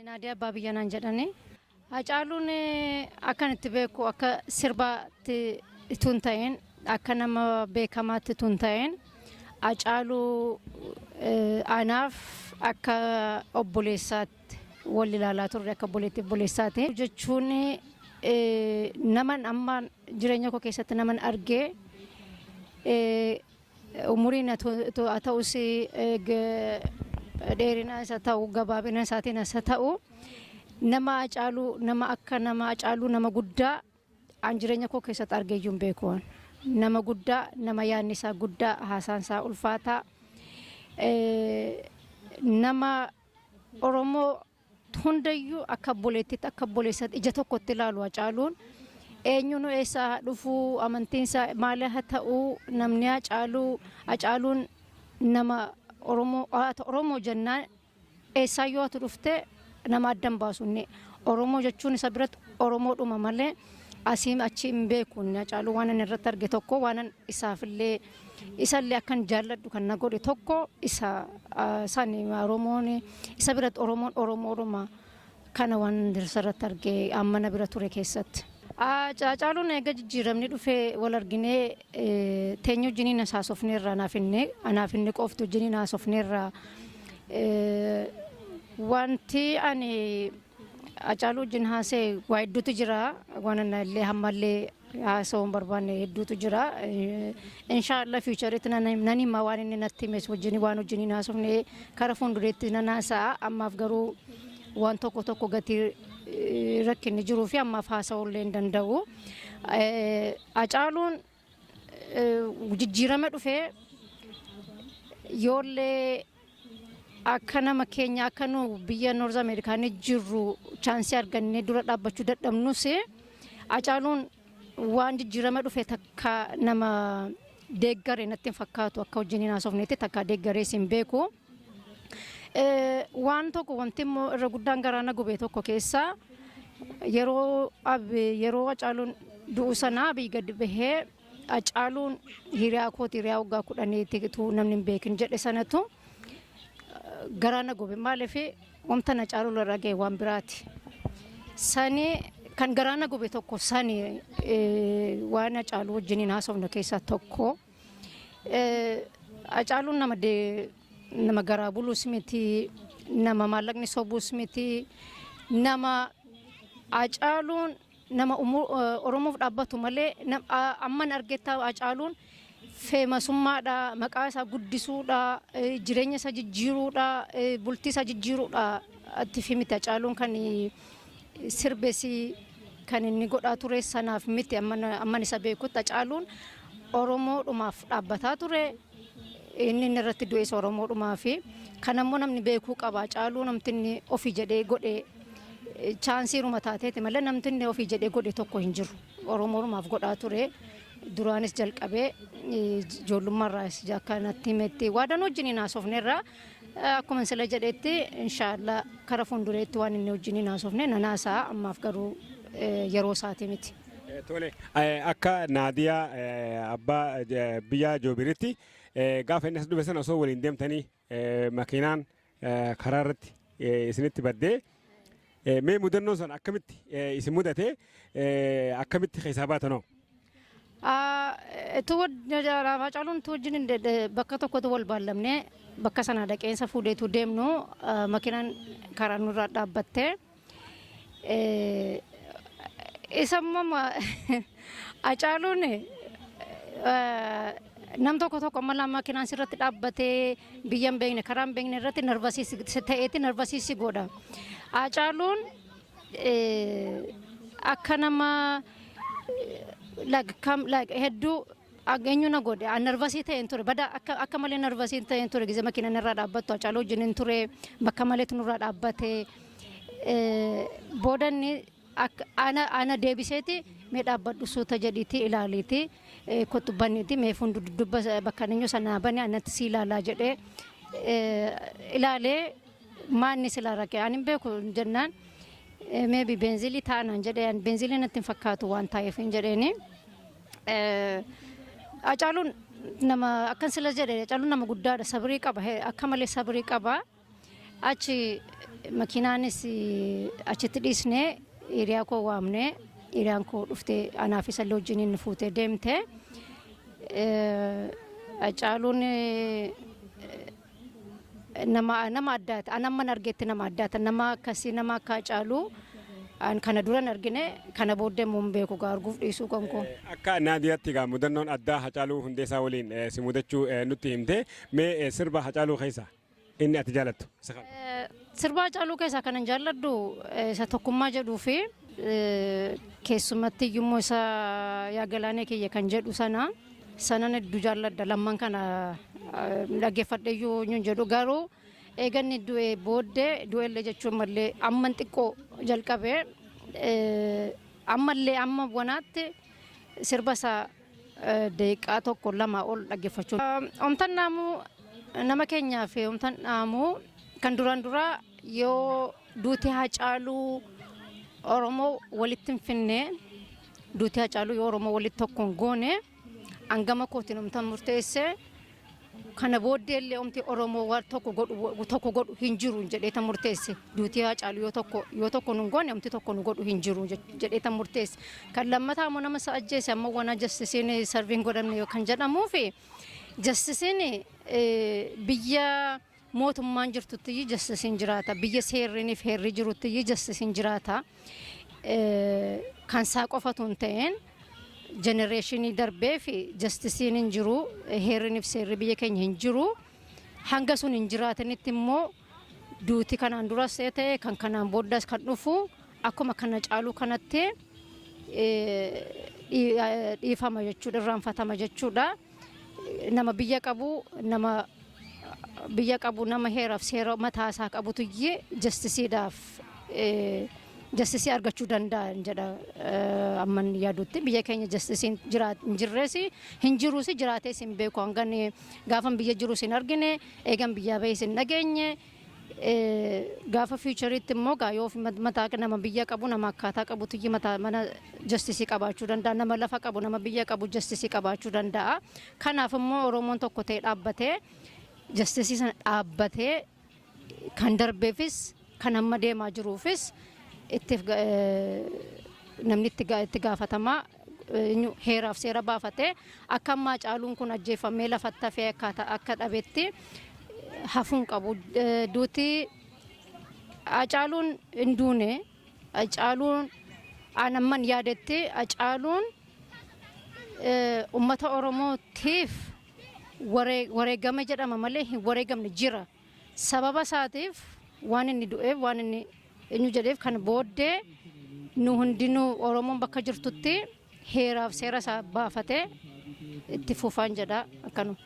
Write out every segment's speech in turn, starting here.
Naadiyaa Abbaa Biyyanaan jedhani. Hacaaluun akkan itti beeku akka sirbaatti utuu hin ta'in, akka nama beekamaatti utuu hin ta'in, Hacaaluu anaaf akka obboleessaatti wal ilaalaa turre, akka obboleetti obboleessaati. Jechuun naman amma jireenya koo keessatti naman argee, umuriin haa ta'us, dheerina isa ta'u, gabaabina isaatiin isa ta'u, nama Hacaaluu, nama akka nama Hacaaluu, nama guddaa an jireenya koo keessatti argee iyyuu hin beeku. Nama guddaa, nama yaadni isaa guddaa, haasaan isaa ulfaataa, nama Oromoo hundayyuu akka obboleettiitti, akka obboleessaatti ija tokkotti ilaalu. Hacaaluun eenyuun eessaa haa dhufuu, amantiin isaa maal haa ta'uu, namni Hacaaluu, Hacaaluun nama Oromoo, Oromoo jennaan eessaayyuu haa dhufte nama addan baasu. Inni Oromoo jechuun isa biratti Oromoodhuma malee asii achi hin beeku. Inni Hacaaluu waan inni irratti arge tokko, waan isaafillee isallee akkan jaalladhu kan na godhe tokko isa sani. Oromoon isa biratti Oromoon Oromoodhuma. Kana waan irratti arge amma na bira ture keessatti. Hacaaluun eega jijjiiramni dhufee wal arginee teenya wajjiniin haasofneerra, anaaf inni qofti wajjiniin haasofneerra. Wanti ani Hacaaluu wajjin haasa'e waa hedduutu jira. Waan illee hammallee haasa'uu hin barbaanne hedduutu jira. Inshaallah futureitti nan hima. Waan inni natti himes wajjin, waan wajjiniin haasofne kara fuuldureetti nan haasa'a. Ammaaf garuu waan tokko tokko gatii rakkinni jiruu fi ammaaf haasa'uu illee hin danda'u. Hacaaluun jijjiirama dhufee yoollee akka nama keenya, akka nu biyya North Ameerikaanii jirru chance argannee dura dhaabbachuu dadhabnus, Hacaaluun waan jijjiirama dhufe takka nama deeggare natti hin fakkaatu. Akka wajjiniin haasofnetti takka deeggarees hin beeku. Waan tokko, wanti immoo irra guddaan garaa na gube tokko keessaa, yeroo Hacaaluun du'u sanaa Abiy gadi bahee "Hacaaluun hiriyaa kooti, hiriyaa waggaa 10ti, namni hin beekin" jedhe sanatu garaa na gube. Maaliif? Wanta na caalu irra ga'e waan biraati. Sani kan garaa na gube tokko sani, waan Hacaaluu wajjiniin haasofnu keessaa tokko. Hacaaluun nama garaa buluus miti, nama maallaqni sobuus miti, nama Hacaaluun nama Oromoof dhaabbatu malee amman argetta Hacaaluun famousummaadha, maqaa isaa guddisuudha, jireenya isaa jijjiiruudha, bultii isaa jijjiiruudha itti miti. Hacaaluun kan sirbesi kan inni godhaa ture sanaaf miti. Amman isa beekutti Hacaaluun Oromoodhumaaf dhaabbataa ture. Inni irratti du'es Oromoodhumaaf. Kan ammoo namni beekuu qaba. Hacaaluu namti inni ofii jedhee godhe chanceiiruma taateeti malee namti inni ofii jedhee godhe tokko hin jiru. Oromoodhumaaf godhaa ture. Duraanis jalqabee ijoollummaarraas akka natti himetti waadan wajjiniin haasofneerra. Akkuma sila jedhetti, inshaallah kara fuuldureetti waan inni wajjiniin haasofne nan haasa'a. Ammaaf garuu yeroo isaati miti. Tole, akka Naadiyaa abbaa biyya Joobiritti, gaafa inni as dhufe sana osoo waliin deemtanii makiinaan karaa irratti isinitti baddee, mee mudannoon sana akkamitti isin mudate? Akkamitti keessaa baatanoo? Hacaaluun utuu wajjin bakka tokkotti wal baallamnee bakka sana dhaqeensa fuudheetu deemnu, makiinaan karaa nurraa dhaabbattee, isa immoo Hacaaluun nam tokko tokko amma lama makiinaan sirratti dhaabbatee biyya hin beekne, karaa hin beekne irratti nervous ta'eeti nervous godha. Hacaaluun akka nama hedduu eenyu na godhe, nervous ta'een ture. Bada akka malee nervous ta'een ture. Gizee makiinaan irraa dhaabbattu Hacaaluu wajjin hin ture, bakka maleetu nurraa dhaabbate. Boodanni ana deebiseeti, "Mee dhaabbadhu, suuta jedhiiti ilaaliiti, kottu baniiti, mee fuuldura bakka eenyu sanaa bani, anatti si ilaalaa" jedhee ilaalee, "Maanni sila raqee ani hin beeku" jennaan, "Maybe beenzilii taanaan" jedhee, "Beenzilii natti hin fakkaatu waan ta'eef" hin jedheeni. Hacaaluun nama akkan sila jedhe, Hacaaluun nama guddaadha, sabrii qaba, akka malee sabrii qaba. Achi Makiinaanis achitti dhiisnee, hiriyaa koo waamnee, hiriyaan koo dhuftee anaaf isallee wajjiniin fuutee deemte. Hacaaluun nama addaati. An amman argetti nama addaati. Nama akkasii, nama akka Hacaaluu an kana dura hin argine, kana booddee immoo hin beeku gaa arguuf dhiisuu kan koo. Akka Naadiyaatti egaa mudannoon addaa Hacaaluu Hundeessaa waliin si mudachuu nutti himte. Mee sirba Hacaaluu keessaa inni ati jaalattu isa kami? Sirba Hacaaluu keessaa kanan jaalladhu isa "Tokkummaa" jedhuu fi keessumatti iyyuu isa "Yaa Galaanee Kiyya" kan jedhu sana sanan hedduu jaalladha. Lamman kana dhaggeeffadhe iyyuu hin jedhu, garuu eeganni du'e booddee, du'ellee jechuun mallee, amman xiqqoo jalqabee ammallee amma wanaatti sirba isaa daqiiqaa tokko lama ol dhaggeeffachuu. Omtan dhaamuu nama keenyaa fi omtan dhaamuu kan duraan duraa, yoo duuti Hacaaluu Oromoo walitti hin finne, duuti Hacaaluu yoo Oromoo walitti tokko hin goone, hangama kootiin omtan murteesse kana booddee illee omti Oromoo waan tokko godhu hin jiru jedhee tan murteesse. Duutii Hacaaluu yoo tokko nu goone, omti tokko nu godhu hin jiru jedhee tan murteesse. Kan lammataa immoo nama isa ajjeese amma wana justiceiin serve hin godhamne kan jedhamuu fi justiceiin biyya mootummaan jirtutti justiceiin jiraata, biyya seerriniif heerri jirutti justiceiin jiraata. Kan isaa qofatu hin ta'in, generationii darbee fi justiceiin hin jiru, heerriniif seerri biyya keenya hin jiru. Hanga sun hin jiraatanitti immoo duuti kanaan duras ta'e, kan kanaan booddas kan dhufu akkuma kana caaluu kanatti dhiifama jechuudha, irraanfatama jechuudha. Nama biyya qabu, nama biyya qabu, nama heeraaf seera mataa isaa qabutu justiceiidhaaf justice argachuu danda'a jedha. Amman yaadutti biyya keenya justiceiin hin jirres, hin jirus, jiraatees hin beeku. Hangan gaafan biyya jirus hin argine, eegan biyyaa bahis hin dhageenye. Gaafa futureitti immoo gaa yoo mataa nama biyya qabu, nama akkaataa qabutu mataa mana justice qabaachuu danda'a. Nama lafa qabu, nama biyya qabu justice qabaachuu danda'a. Kanaaf immoo Oromoon tokko ta'ee dhaabbatee justice sana dhaabbatee kan darbeefis kan amma deemaa jiruufis itti namni itti gaafatamaa heeraaf seera baafatee akka ammaa Caaluun kun ajjeefamee lafatti hafee akkaataa akka dhabetti hafuun qabu. Duuti Hacaaluun hin duune. Hacaaluun an amman yaadetti Hacaaluun ummata Oromootiif wareegame jedhama malee hin wareegamne, jira. Sababa isaatiif waan inni du'eef, waan inni eenyu jedheef, kan booddee nu hundinuu Oromoon bakka jirtutti heeraaf seera isaa baafatee itti fufaan jedha akkanuma.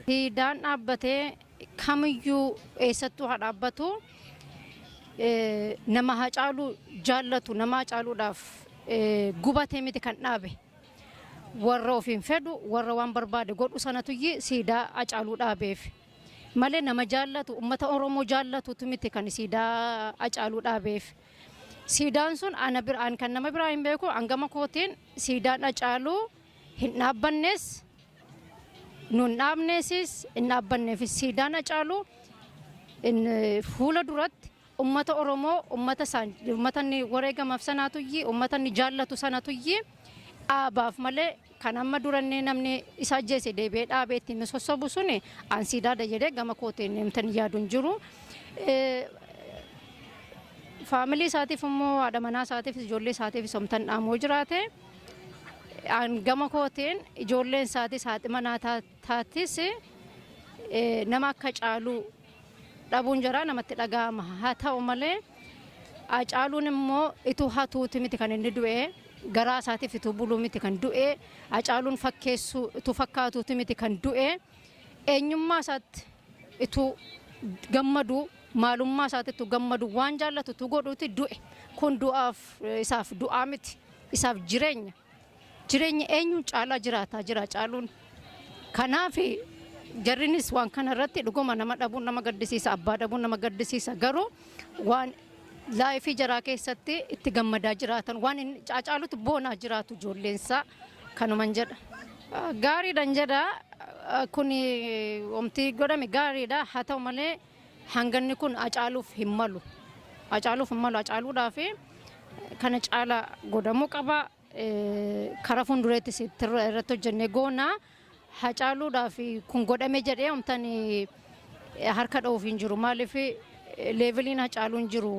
Siidaan dhaabbatee kamiyyuu eessattuu haa dhaabbatu, nama Hacaaluu jaallatu, nama Hacaaluudhaaf gubatee miti kan dhaabe. Warra ofiin fedhu, warra waan barbaade godhu sanatuyyi siidaa Hacaaluu dhaabeef malee nama jaallatu, ummata Oromoo jaallatutu miti kan siidaa Hacaaluu dhaabeef. Siidaan sun ana biraan kan nama biraa hin beeku, hangama kootiin siidaan Hacaaluu hin dhaabbannes, nun dhaabneesis, hin dhaabbanneefis. Siidaan Hacaaluu fuula duratti ummata Oromoo, ummata isaan, ummata inni wareegamaaf sanaatuyyi, ummata inni jaallatu sanatuyyi dhaabaaf malee kan amma durannee namni isa ajjeese deebi'ee dhaabee ittiin sossobu suni an siidaadha jedhee gama kootiin namtan yaadu hin jiru. Family isaatiif immoo, haadha manaa isaatiif, ijoollee isaatiif somtan dhaamoo jiraate, an gama kootiin ijoolleen isaatis haadhi manaa taatis nama akka Caaluu dhabuun jaraa namatti dhaga'ama. Haa ta'u malee Hacaaluun immoo ituu hatuuti miti kan inni du'e, garaa isaatiif ituu buluu miti kan du'e, Hacaaluun fakkeessuu ituu fakkaatuuti miti kan du'e. Eenyummaa isaatti ituu gammadu, maalummaa isaatti ituu gammadu, waan jaallatu ituu godhuuti du'e. Kun du'aaf isaaf du'aa miti, isaaf jireenya. Jireenya eenyuun caalaa jiraataa jira Caaluun. Kanaaf jarrinis waan kana irratti dhuguma nama dhabuun nama gaddisiisa, abbaa dhabuun nama gaddisiisa, garuu waan life jaraa keessatti itti gammadaa jiraatan, waan inni Caalutti boonaa jiraatu ijoolleensaa, kanuman jedha. Gaariidhan jedha, kun omti godhame gaariidha. Haa ta'u malee hanganni kun Hacaaluuf hin malu. Hacaaluuf hin malu. Hacaaluudhaaf kana caala godhamuu qaba. Karaa fuuldureettis irratti hojjennee goona. Hacaaluudhaaf kun godhame jedhee wamtan harka dha'uuf hin jiru. Maaliif, leveliin Hacaaluun jiru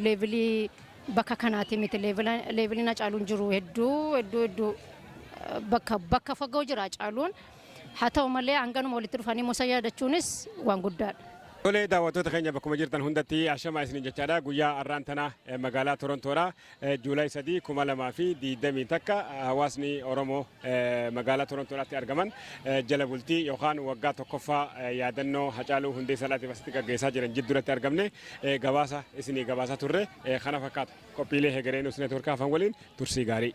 levelii bakka kanaati miti. Leveliin Hacaaluun jiru hedduu hedduu hedduu bakka fagoo jira Hacaaluun. Haa ta'u malee, hanganuma walitti dhufanii musa yaadachuunis waan guddaadha. Tolee, daawwattoota keenya bakkuma jirtan hundatti ashamaa isiniin jechaadha. Guyyaa har'aan tana magaalaa Torontoodha. Juulaay 3, 2021 hawaasni Oromoo magaalaa Torontoodhaatti argaman jala bultii yookaan waggaa tokkoffaa yaadannoo Hacaaluu Hundeessaadhaatiif asitti gaggeessaa jiran jidduuratti argamne gabaasa isinii gabaasaa turre kana fakkaata. Qophiilee hegeree News Network hafan waliin tursii gaarii.